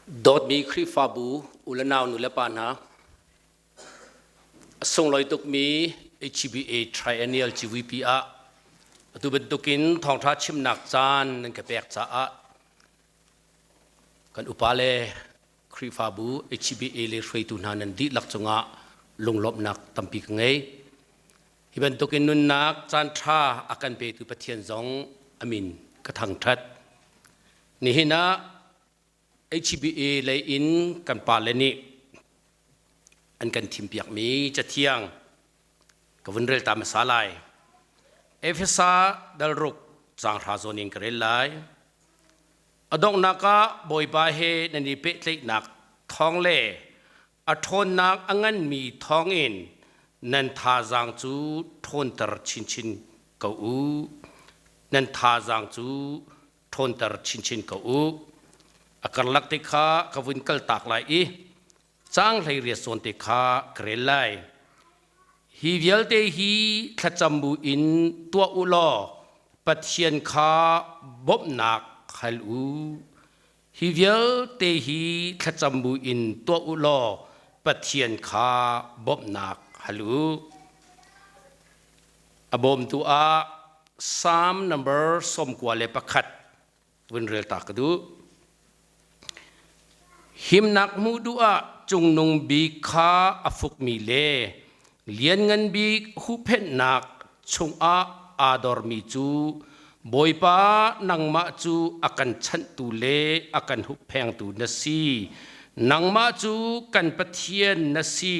Dawtmi Khrihfabu u le nau nu le pa hna, a sunglawi tukmi HBA Triennial GVP ah atu bantukin thawngṭha chimnak caan nan ka pek caah kan upa le Khrihfabu HBA le hruaitu hna nan dihlak cungah lunglawmhnak tampi ka ngei. Hi bantukin nunnak caanṭha a kan petu Pathian zong a min ka thangṭhat. Nihin ah HBA lei in kan pale nih an kan thimpiakmi cathiang ka vun rel ta hmasa lai. Efesa dalruk caang hra zawn in ka rel lai. A donghnak ah Bawipa he nan i pehtlaihnak thawng le a ṭhawnnak a nganmi thawngin nan thazaang cu ṭhawnter chinchin ko u. Nan thazaang cu ṭhawnter chinchin ko u. A karlak te kha ka vun kaltak lai i caang 18 zawn te kha ka rel lai. Hi vialte hi thlacam bu in tuah u law Pathian kha bawmhnak hal u. Hi vialte hi thlacam bu in tuah u law Pathian kha bawmhnak hal u. A bawmtu ah Psalm number 91 vun rel ta ka duh. Himnak hmuh duh ah cungnung bik kha a fukmi le lianngan bik huhphenhnak chungah aa dormi cu Bawipa nangmah cu a kan chanhtu le a kan hupphengtu na si. Nangmah cu kan Pathian na si,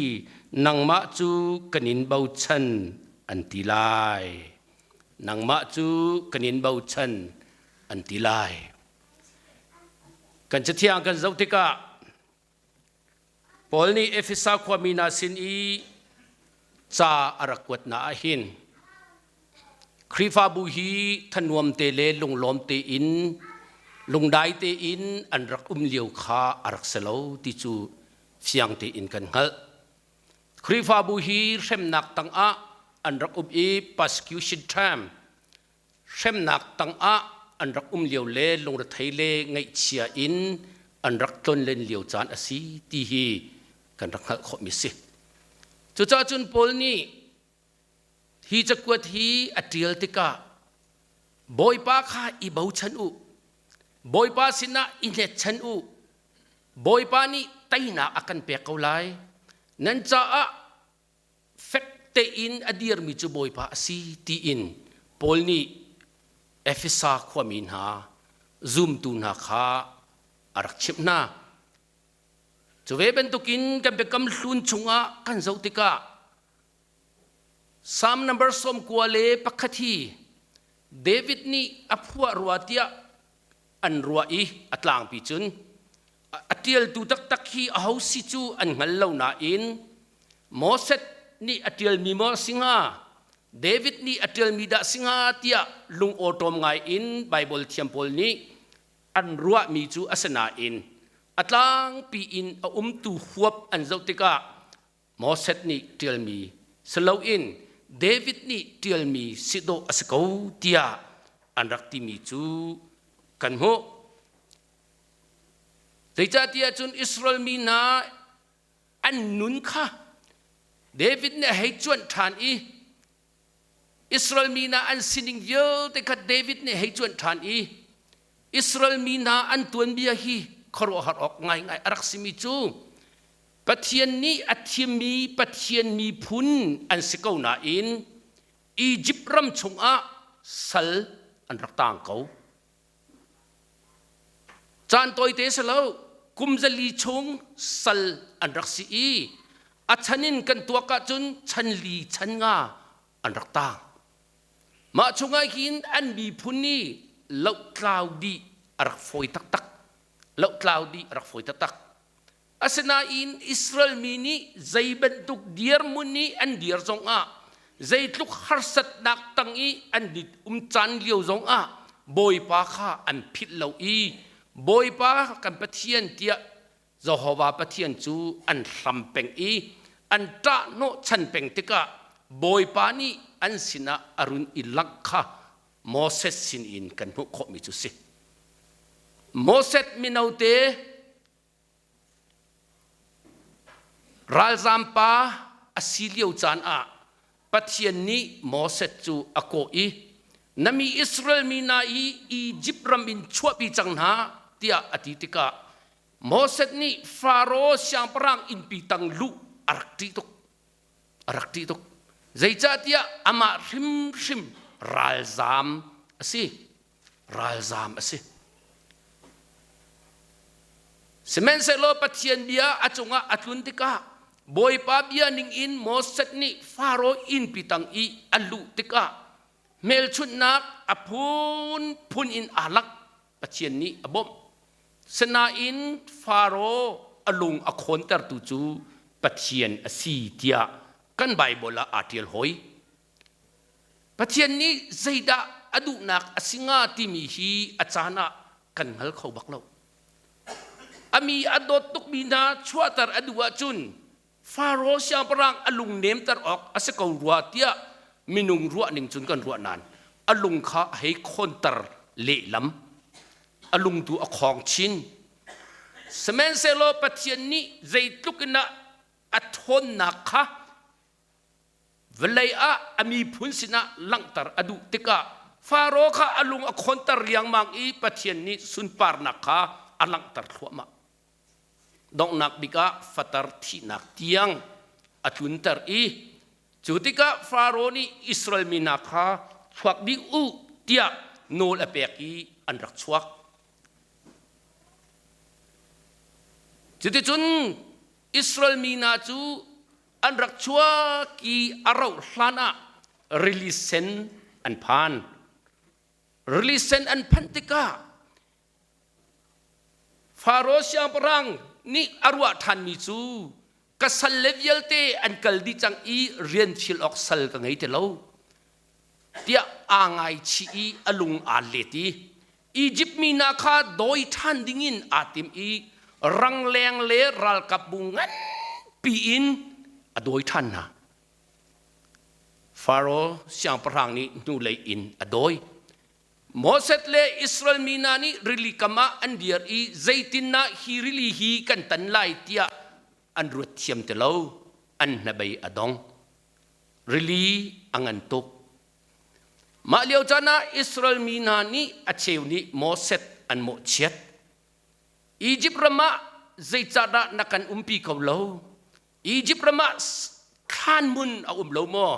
nangmah cu kan in bochan an ti lai. Nangmah cu kan in bochan an ti lai. Kan cathiang kan zoh tikah Paul nih Efesa khuami hna sin i ca a rak kuat hna ahhin Khrihfabu hi thanuam te le lunglawm tein lungdai tein an rak um lio kha a rak si lo ti cu fiang tein kan hngalh. Khrihfabu hi hremnak tangah an rak um i persecution term hremnak tangah an rak um lio le lungrethei le ngaihchia in an rak tlonlen lio caan a si ti hi kan rak hngalh khawhmi si. Cucaah cun Paul nih hi cakuat hi a ṭial tikah Bawipa kha i bochan u, Bawipa sinah i hnetchan u, Bawipa nih teinak a kan pek ko lai. Nan caah fek tein a dirmi cu Bawipa a si tiin Paul nih Efesa khuami hna zumtu hna kha a rak chimh hna. Cu ve bantukin kan biakam hlun chungah kan zoh tikah Psalm number 91 hi David nih a phuah rua tiah an ruah i a tlangpi cun a ṭialtu taktak hi aho si cu an hngal lo nain Moses nih a ṭialmi maw si hnga David nih a ṭialmi dah si hnga tiah lung awṭawm ngai in Baibal thiam pawl nih an ruahmi cu a si nain a tlangpi in a umtu huap an zoh tikah Moses nih ṭialmi si loin David nih ṭialmi si dawh a si ko tiah an rak timi cu kan hmuh. Zeicahtiah cun Israel mi hna an nun kha David nih a hei cuanh ṭhan i Israel mi hna an sining vialte kha David nih hei cuanh ṭhan i Israel mi hna an tuanbia hi khuaruahhar awk ngaingai a rak simi cu Pathian nih a thimmi Pathian miphun an si ko nain Izipt ram chungah sal an rak taang ko. Caan tawite si lo, kum 400 chung sal an rak si i a chan in kan tuak ahcun chan li chan nga an rak taang. Mah chungah hin an miphun nih lohtlau dih a rak fawi taktak. Lohtlau dih a rak fawi taktak. Asinain Israel mi nih zei bantuk dirhmun i an dir zongah zeitluk harsatnak tang i an um caan lio zongah Bawipa kha an philh lo i Bawipa kan Pathian tiah Jehovah Pathian cu an hlam peng i an ṭahhnawh chan peng tikah Bawipa nih an sinah a run i langh kha Moses sinin kan hmuh khawhmi cu si. Moses mino te. Ralzaam pa a si lio caan ah Pathian nih Moses cu a kawh i na mi Israel mi hna hi Izipt ram in chuahpi cang hna tiah a ti tikah Moses nih Faro siangpahrang innpi tang luh a rak ṭih tuk. A rak ṭih tuk. Zeicahtiah amah hrimhrim ralzaam a si. Ralzaam a si. Sihmanhsehlaw Pathian bia a cungah a tlun tikah Bawipa bia ningin Moses nih Faro innpi tang i a luh tikah hmelchunhnak a phunphun in aa lak. Pathian nih a bawmh. Sinain Faro a lung a khawntertu cu Pathian a si tiah kan Baibal ah aa ṭial hoi. Pathian nih zeidah a duhnak a si hnga timi hi a caan ah kan hngal kho bak lo. A mi a dawt tukmi hna chuahter a duh ahcun Faro siangpahrang a lung nemter awk a si ko rua tiah minung ruah ning cun kan ruah nain a lung kha a hei khawnter lehlam. A lung tu a khawng chin. Sihmanhsehlaw Pathian nih zeitluk in ah a ṭhawnnak kha vawlei ah a miphun sinah langhter a duh tikah Faro kha a lung a khawnter riangmang i Pathian nih sunparnak kha a langhter thluahmah. Donghnak bik ah fater thihnak tiang a tlunter i cu tikah Faro nih Israel mi hna kha chuak dih u tiah nawl a pek i an rak chuak. Cuticun Israel mi hna cu an rak chuak i a rauh hlan ah rili sen an phan. Rili sen an phanh tikah Faro siangpahrang nih a ruah ṭhanmi cu ka salle vialte an kal dih cang i rian thil awk sal ka ngei ti lo tiah aa ngaichih i a lung aa let i Izipt mi hna kha dawi ṭhan dingin aa tim i rangleng le ralkapbu nganpi in a dawi ṭhan hna. Faro siangpahrang nih hnulei in a dawi. Moses le Israel mi hna nih rili kam ah an dir i zeitindah hi rili hi kan tan lai tiah an ruat thiam ti lo. An hnabei a dong. Rili a ngan tuk. Mah lio caan ah Israel mi hna nih a cheu nih Moses an mawhchiat. Izipt ram ah zeicahdah na kan umpi ko lo? Izipt ram ah thlanhmun a um lo maw?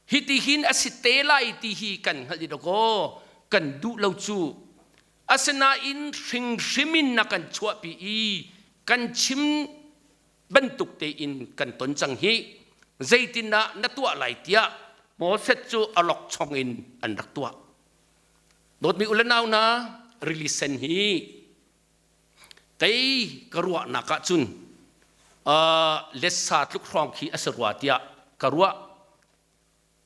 Hitihin a si te lai ti hi kan hngalh i dawkaw kan duh lo cu. Asinain hringhrim in na kan chuahpi i kan chim bantuk tein kan ton cang hi. Zeitindah na tuah lai tiah Moses cu a lok chong in an rak tuah. Dawtmi u le nau hna, rili sen hi kei ka ruahnak ah cun letsa tluk hrawng khi a si rua tiah ka ruah.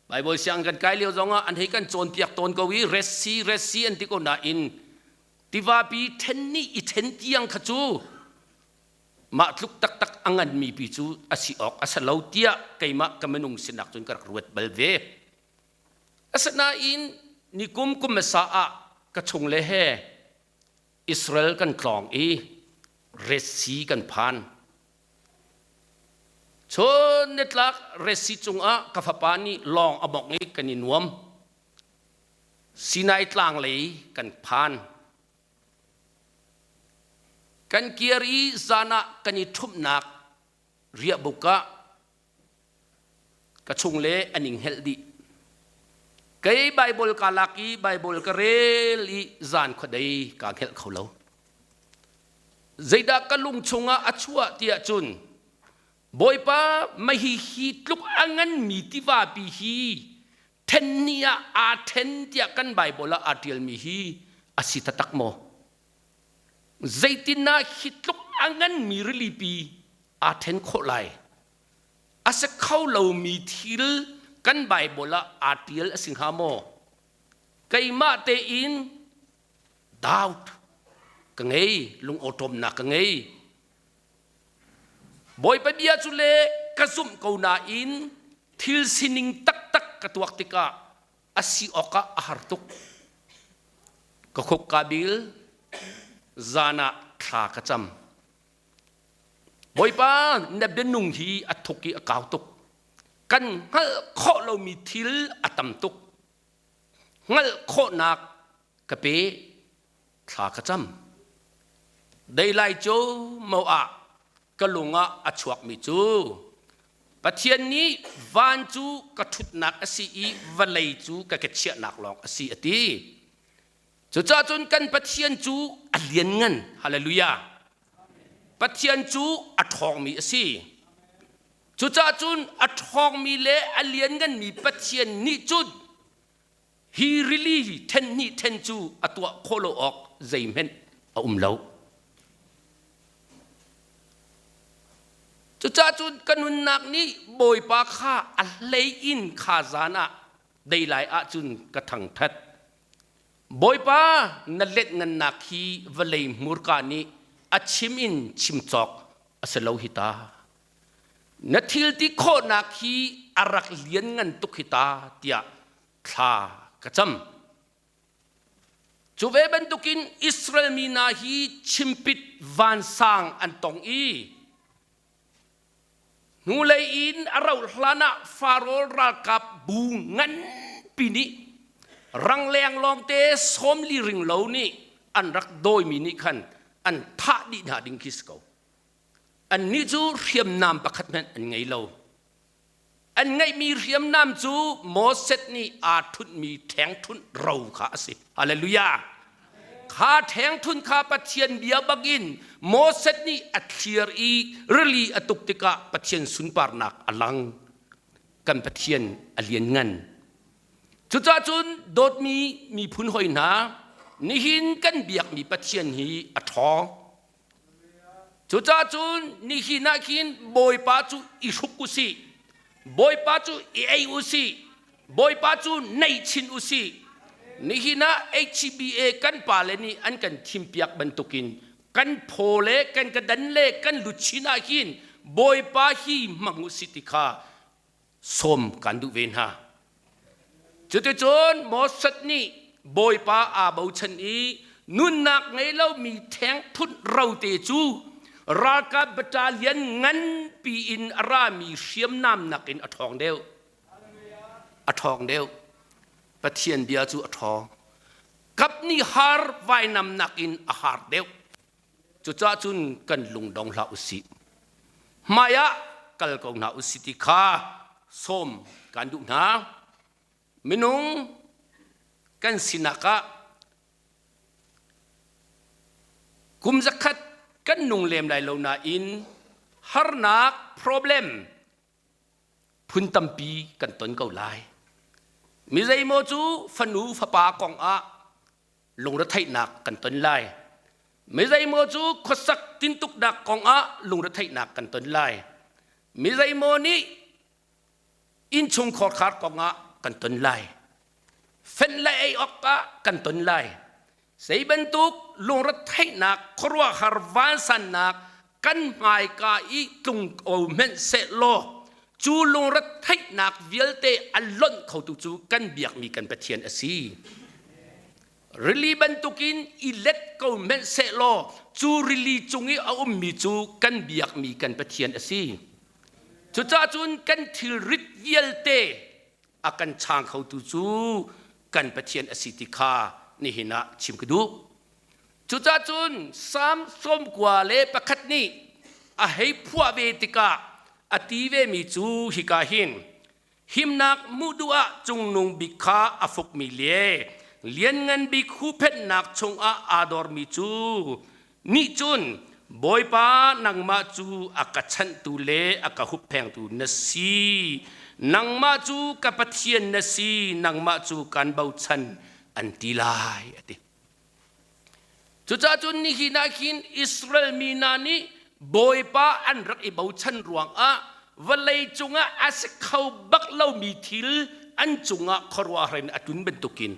Baibal siang kan kai lio zongah an hei kan cawnpiak tawn ko i Red Sea, Red Sea an ti ko nain tivapi ṭhen nih i ṭhen tiang kha cu mah tluk taktak a nganmi pi cu a si awk a si lo tiah keimah ka minung sinak cun ka rak ruat bal ve. Asinain nikum kum hmasa ah ka chungle he Israel kan tlawng i Red Sea kan phan. Chun nitlak Red Sea cungah ka fapa nih lawng a bongh i kan i nuam. Sinai tlang lei kan phan. Kan kir i zan ah kan i ṭhumhnak riahbuk ah ka chungle an ing helh dih. Kei Baibal ka lak i Baibal ka rel i zan khuadei kaa hngelh kho lo. Zeidah ka lung chungah a chuah tiah cun Bawipa mahi hi tluk a nganmi tivapi hi then ni ah aa then tiah kan Baibal ah aa ṭialmi hi a si taktak maw? Zeitindah hi tluk a nganmi rilipi aa ṭhen khawh lai? A si kho lomi thil kan Baibal ah aa ṭial a si hnga maw? Keimah tein doubt ka ngei, lungawṭawmnak ka ngei. Bawipa bia cu le ka zumh ko nain thil sining taktak ka tuak tikah a si awkah a har tuk. Ka khuk ka bil, zan ah thla ka cam. Bawipa na bianung hi a thuk i a kau tuk. Kan hngalh khawh lomi thil a tam tuk. Hngalh khawhnak ka pe, thla ka cam. Deilai cu mo ah ka lung ah a chuakmi cu Pathian nih van cu ka ṭhutnak a si i vawlei cu ka ke chiahnak lawng a si a ti. Cucaah cun kan Pathian cu a lianngan. Hallelujah. Pathian cu a ṭhawngmi a si. Cucaah cun a ṭhawngmi le a liannganmi Pathian nih cun hi rili ṭhen hnih ṭhen cu a tuah khawh lo awk zeihmanh a um lo. Cucaah cun ka nunnak nih Bawipa kha a hlei in kha zan ah dei lai ahcun ka thangṭhat. Bawipa na let ngannak hi vawlei hmurka nih a chim in chim cawk a si lo hi ta. Na thil ti khawhnak hi a rak lian ngan tuk hi ta tiah thla ka cam. Cu ve bantukin Israel mi hna hi chimpit vansang an tong i hnulei in a rauh hlan ah Faraoh ralkap bu nganpi nih rangleng lawngte 40 ring lo nih an rak dawimi nih khan an thah dih hna ding khi si ko. Annih cu hriamnam pakhat hmanh an ngei lo. An ngeihmi hriamnam cu Moses nih aa ṭhunhmi ṭhengṭhunh ro kha a si. Hallelujah! Kha ṭhengṭhunh kha Pathian bia bangin Moses nih a thliar i rili a tuk tikah Pathian sunparnak a lang. Kan Pathian a lianngan. Cucaah cun dawtmi miphun hoi hna, nihin kan biakmi Pathian hi a ṭhawng. Cucaah cun nihin ah khin Bawipa cu i hruk u sih, Bawipa cu i ei u sih, Bawipa cu nei chin u sih. Nihin ah HCBA kan pale nih an kan thimpiak bantukin kan phaw le kan kadan le kan luchin ah hin Bawipa hi hmang u sih ti kha sawm kan duh ve hna. Cuticun Moses nih Bawipa aa bochan i nunnak ngei lomi ṭhengthunh rote cu ralkap battalion nganpi in a rami hriamnam nakin a ṭhawng deuh. A ṭhawng deuh. Pathian bia cu a ṭhawng. Kap nih har vainam nakin a har deuh. Cucaah cun kan lungdong hlah usih. Hmai ah kal ko hna usih ti kha sawm kan duh hna. Minung kan sinak ah kum zakhat kan nung lem lai lo nain harnak problem phun tampi kan ton ko lai. Mi zeimaw cu fanu fapa kong ah lungretheihnak kan ton lai. Mi zeimaw cu khuasak tintuknak kongah lungretheihnak kan ton lai. Mi zeimaw nih innchungkhar khar kongah kan ton lai. Fenh le ei awk ah kan ton lai. Zei bantuk lungretheihnak khuaruahhar vansannak kan hmaika i tlung ko hmenh seh law cu lungretheihnak vialte a lonh khotu cu kan biakmi kan Pathian a si. Rili bantukin i let ko hmenh seh law cu rili cung i a ummi cu kan biakmi kan Pathian a si. Cucaah cun kan thilrit vialte a kan chang khotu cu kan Pathian a si ti kha nihin ah chim ka duh. Cucaah cun Salm 91 nih a hei phuah ve tikah a ti vemi cu hika hin himnak hmuh duh ah cungnung bik kha a fukmi le lianngan bik huhphenhnak chungah aa dormi cu nih cun Bawipa nangmah cu a ka chanhtu le a ka hupphengtu na si nangmah cu ka Pathian na si nangmah cu kan bochan an ti lai a ti. Cucaah cun nihin ah khin Israel mi hna nih Bawipa an rak i bochan ruangah vawlei cungah a si kho bak lomi thil an cungah khuaruahhar in a tlun bantukin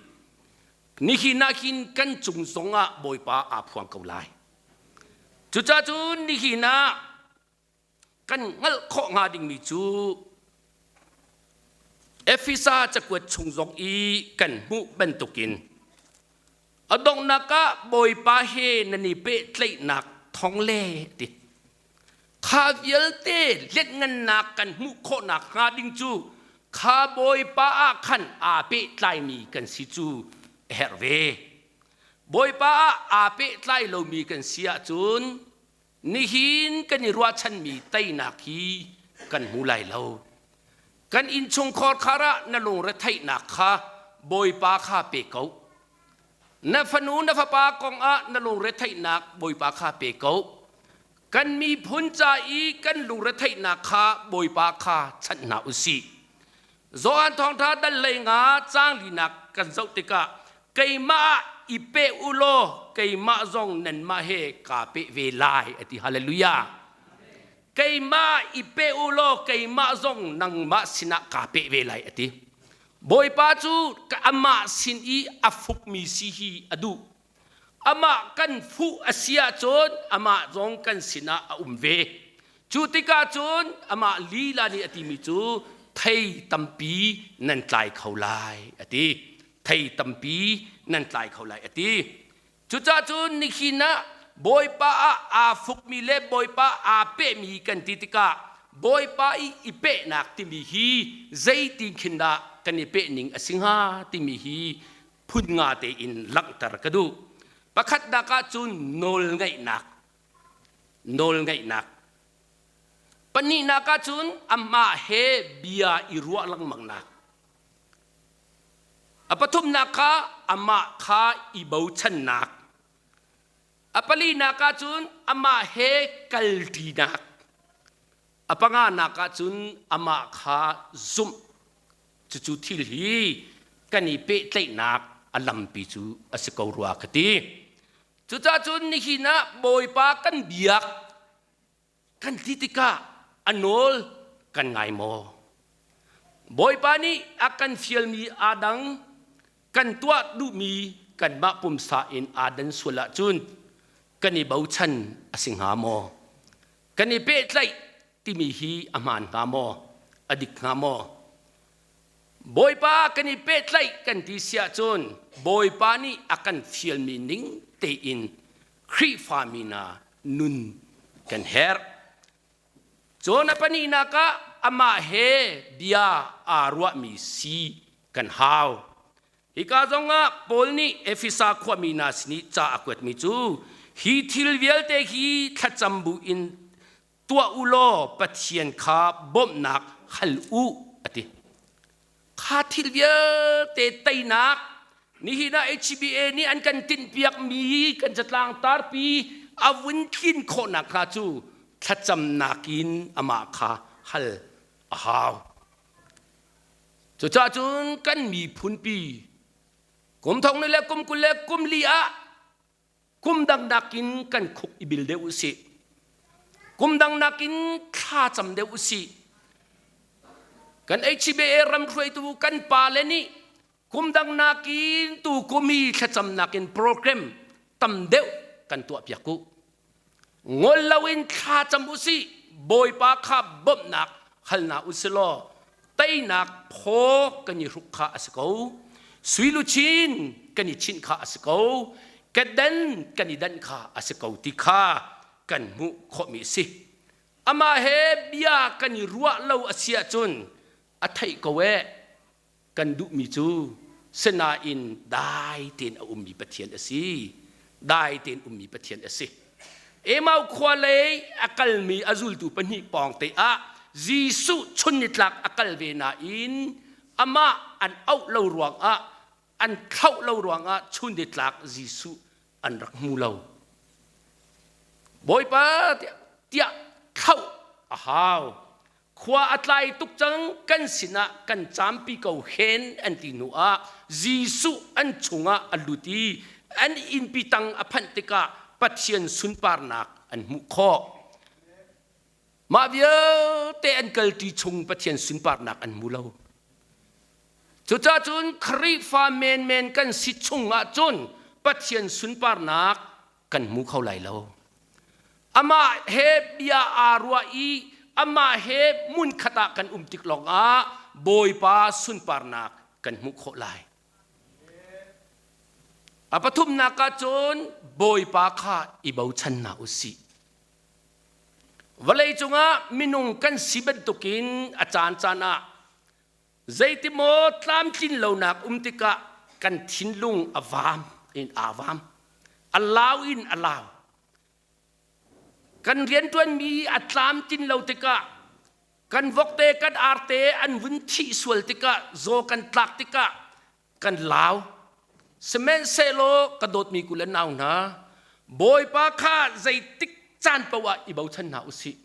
nihin ah khin kan cung zongah Bawipa aa phuang ko lai. Cucaah cun nihin ah kan hngalh khawh hnga dingmi cu Efesa cakuat chung zong i kan hmuh bantukin a donghnak ah Bawipa he nan i pehtlaihnak thong le ti. Kha vialte lianhngannak kan hmuh khawhnak hnga ding cu kha Bawipa ah khan aa pehtlaimi kan si cu a herh ve. Bawipa ah aa pehtlai lomi kan si ahcun nihin kan i ruahchanmi teinak hi kan hmu lai lo. Kan innchungkhar khar ah na lungretheihnak kha Bawipa kha pe ko. Na fanu na fapa kong ah na lungretheihnak Bawipa kha pe ko. Kan miphun ca i kan lungretheihnak kha Bawipa kha chanh hna u sih. Johan Thawngṭha dal lei nga caang linak kan zoh tikah keimah ah i pe u law keimah zong nanmah he kaa peh ve lai a ti. Hallelujah. Keimah i pe u law keimah zong nangmah sinah kaa peh ve lai a ti. Bawipa cu amah sin i a fukmi si hi a duh. Amah kan fuh a si ahcun amah zong kan sinah a um ve. Cu tikah cun amah lila nih a timi cu thei tampi nan tlai kho lai a ti. Thei tampi nan tlai kho lai a ti. Cucaah cun nihin ah Bawipa ah aa fukmi le Bawipa aa pehmi kan ti tikah Bawipa i i pehnak timi hi zeitin khin dah kan i peh ning a si hnga timi hi phun nga tein langhter ka duh. Pakhatnak ah cun nawlngaihnak. Nawlngaihnak. Pahnihnak ah cun amah he bia i ruah lengmangnak. A pathumnak kha amah kha i bochannak. A palinak ah cun amah he kalṭinak. A panganak ah cun amah kha zumh. Cucu thil hi kan i pehtlaihnak a lampi cu a si ko rua ka ti. Cucaah cun nihin ah Bawipa kan biak kan ti tikah a nawl kan ngai maw? Bawipa nih a kan fialmi aa dang, kan tuah duhmi kanmah pumsa in aa dan sual ahcun kan i bochan a si hnga maw? Kan i pehtlaih timi hi a hmaan hnga maw? A dik hnga maw? Bawipa kan i pehtlaih kan ti si ahcun Bawipa nih a kan fialmi ning tein Khrihfami hna nun kan herh. Cun a pahnihnak ah amah he bia aa ruahmi si kan hau. Hika zongah Paul nih Efesa khuami hna sin i ca a kuatmi cu hi thil vialte hi thlacam bu in tuah u law Pathian kha bawmhnak hal u a ti. Kha thil vialte teinak nihin ah HBA nih an kan tinhpiakmi kan catlang tarpi a vun tlin khawhnak hnga cu thlacamnak in amah kha hal a hau. Cucaah cun kan miphunpi kum thong ni le kum 20 le kum li ah Kum dang nakin kan khuk i bil deuh usih. Kum dang nakin thla cam deuh usih. Kan HBA ram hruaitu kan pale nih kum dang nakin tu kum hi thlacam nakin program tam deuh kan tuah piak u. Ngol loin thla cam usih. Bawipa kha bawmhnak hal hna usih law teinak phaw kan i hruk kha a si ko. Sui luchin kan i chinh kha a si ko. Kedan kan i danh kha a si ko ti kha kan hmuh khawhmi a si. Amah he bia kan i ruah lo a si ahcun a theih ko eh kan duhmi cu sinain dai tein a ummi Pathian a si. Dai tein ummi Pathian a si. Emau khua lei a kalmi a zultu pahnih pawngte ah Jesuh chun nitlak a kal ve nain amah an auh lo ruangah an thlauh lo ruangah chun nitlak Jesuh an rak hmu lo. Bawipa tiah thlauh a hau. Khua a tlai tuk cang kan sinah kan campi ko hen an ti hnu ah Jesuh an chungah a lut i an innpi tang a phanh tikah Pathian sunparnak an hmuh khawh. Mah vialte an kalṭi chung Pathian sunparnak an hmu lo. Cucaah cun Khrihfa menmen kan si chung ahcun Pathian sunparnak kan hmu kho lai lo. Amah he bia aa ruah i amah he hmunkhat ah kan um tik lawngah Bawipa sunparnak kan hmuh khawh lai. A pathumnak ah cun Bawipa kha i bochan hna u sih. Vawlei cungah minung kan si bantukin a caancaan ah zeitimaw tlamtlin lonak um tikah kan thinlung a vaam in aa vaam, a lau in a lau. Kan rianṭuanmi a tlamtlin lo tikah, kan vokte kan arte an vun thih sual tikah, zaw kan tlak tikah kan lau. Sihmanhsehlaw ka dawtmi ku le nau hna, Bawipa kha zeitik caan paoh ah i bochan hna u sih.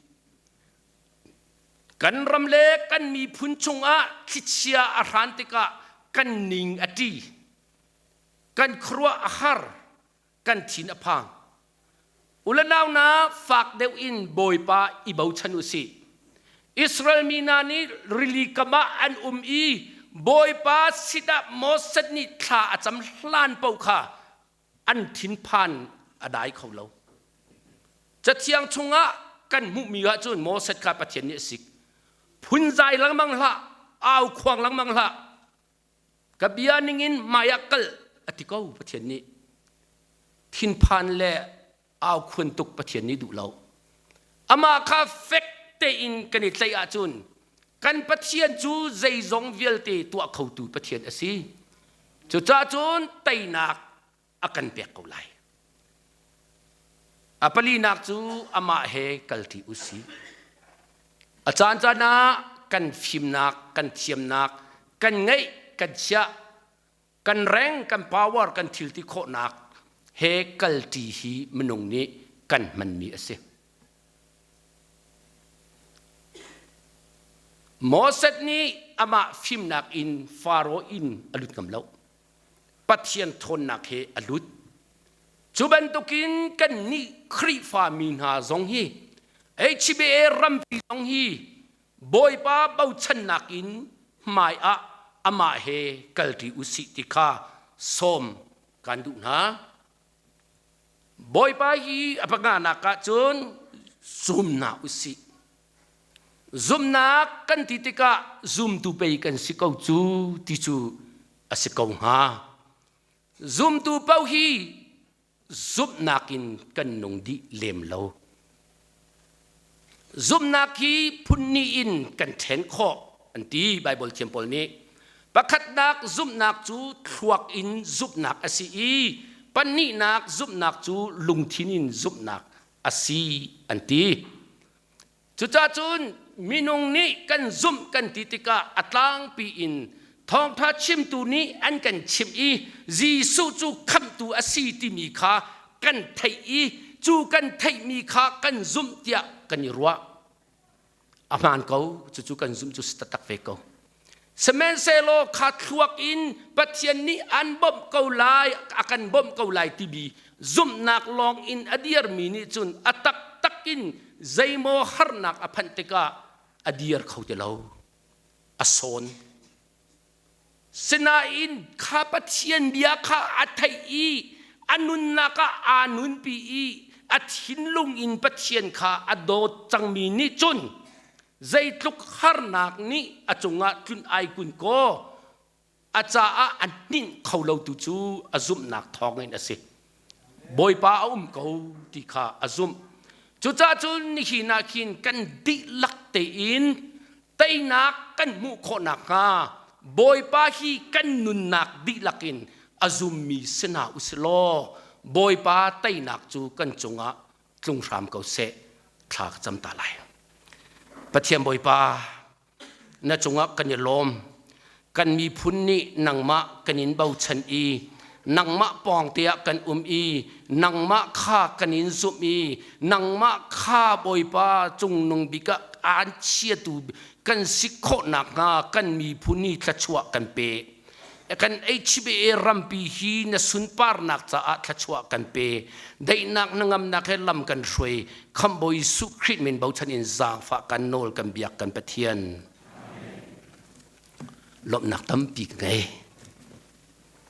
Kan ram le kan miphun chungah thlichia a hran tikah kan ning a ṭi, kan khuaruah a har, kan thin a phang. Ulanau na fak deuh in Bawipa i bochan u sih. Israel mi hna nih rili kam ah an um i Bawipa sinah Moses nih thla a cam hlan paoh kha an thinphan a dai kho lo. Cathiang chungah kan hmuhmi ahcun Moses kha Pathian nih a sik. Phunzai lengmang hlah, au khuang lengmang hlah. Ka bia ningin hmai ah kal a ti ko Pathian nih. Thinphan le aukhuan tuk Pathian nih duh lo. Amah kha fek tein kan i tlaih ahcun kan Pathian cu zeizong vialte tuah khotu Pathian a si. Cucaah cun teinak a kan pek ko lai. A palinak cu amah he kalṭi u sih. A caancaan ah kan fimnak, kan thiamnak, kan ngeih, kan chiah, kan reng, kan power, kan thil ti khawhnak he kalṭi hi minung nih kan hmanmi a si. Moses nih amah fimnak in Faro inn a lut ngam lo. Pathian ṭhawnnak he a lut. Cu bantukin kannih Khrihfa mi hna zong hi HBA rampi zong hi Bawipa bochannak in hmai ah amah he kalṭi usih ti kha sawm kan duh hna. Bawipa hi a panganak ah cun zum hna usih. Zumhnak kan ti tikah zumtu pei kan si ko cu ti cu a si ko hnga. Zumtu paoh hi zumhnak in kan nung dih lem lo. Zumhnak hi phunhnih in kan ṭhen khawh an ti Baibal thiam pawl nih. Pakhatnak zumhnak cu thluak in zumhnak a si i pahnihnak zumhnak cu lungthin in zumhnak a si an ti. Cucaah cun minung nih kan zumh kan ti tikah a tlangpi in thawngṭha chimtu nih an kan chimh i Jesuh cu khamhtu a si timi kha kan theih i cu kan theihmi kha kan zumh tiah kan i ruah. A hmaan ko, cucu kan zumh cu si taktak ve ko. Sihmanhsehlaw kha thluak in Pathian nih an bawmh ko lai, a kan bawmh ko lai timi zumhnak lawng in a dirmi nih cun a taktak in zeimaw harnak a phanh tikah a dir kho ti lo. A sawn. Sinain kha Pathian bia kha a theih i a nunnak ah aa nunpi i a thinlung in Pathian kha a dawt cangmi nih cun zeitluk harnak nih a cungah tlun ai kun kaw a caah a hninh kho lo tu cu a zumhnak thawngin a si. Bawipa a um ko ti kha a zumh. Cucaah cun nihin ah khin kan dihlak tein teinak kan hmuh khawh nakhnga Bawipa hi kan nunnak dihlak in a zummi si hna u si law Bawipa teinak cu kan cungah tlung hram ko seh thla ka cam ta lai. Pathian Bawipa, na cungah kan i lawm. Kan miphun nih nangmah kan in bochan i nangmah pawng te ah kan um i nangmah kha kan in zumh i nangmah kha Bawipa cungnung bik ah aan chiatu kan si khawh nakhnga kan miphun hi thluachuah kan pe. Kan HBA rampi hi na sunparnak caah thluachuah kan pe. Daihnak na ngamnak he lam kan hruai. Khamhbawi Jesuh Khrih min bochan in zaangfah kan nawl kan biak kan Pathian. Lawmhnak tampi ka ngei.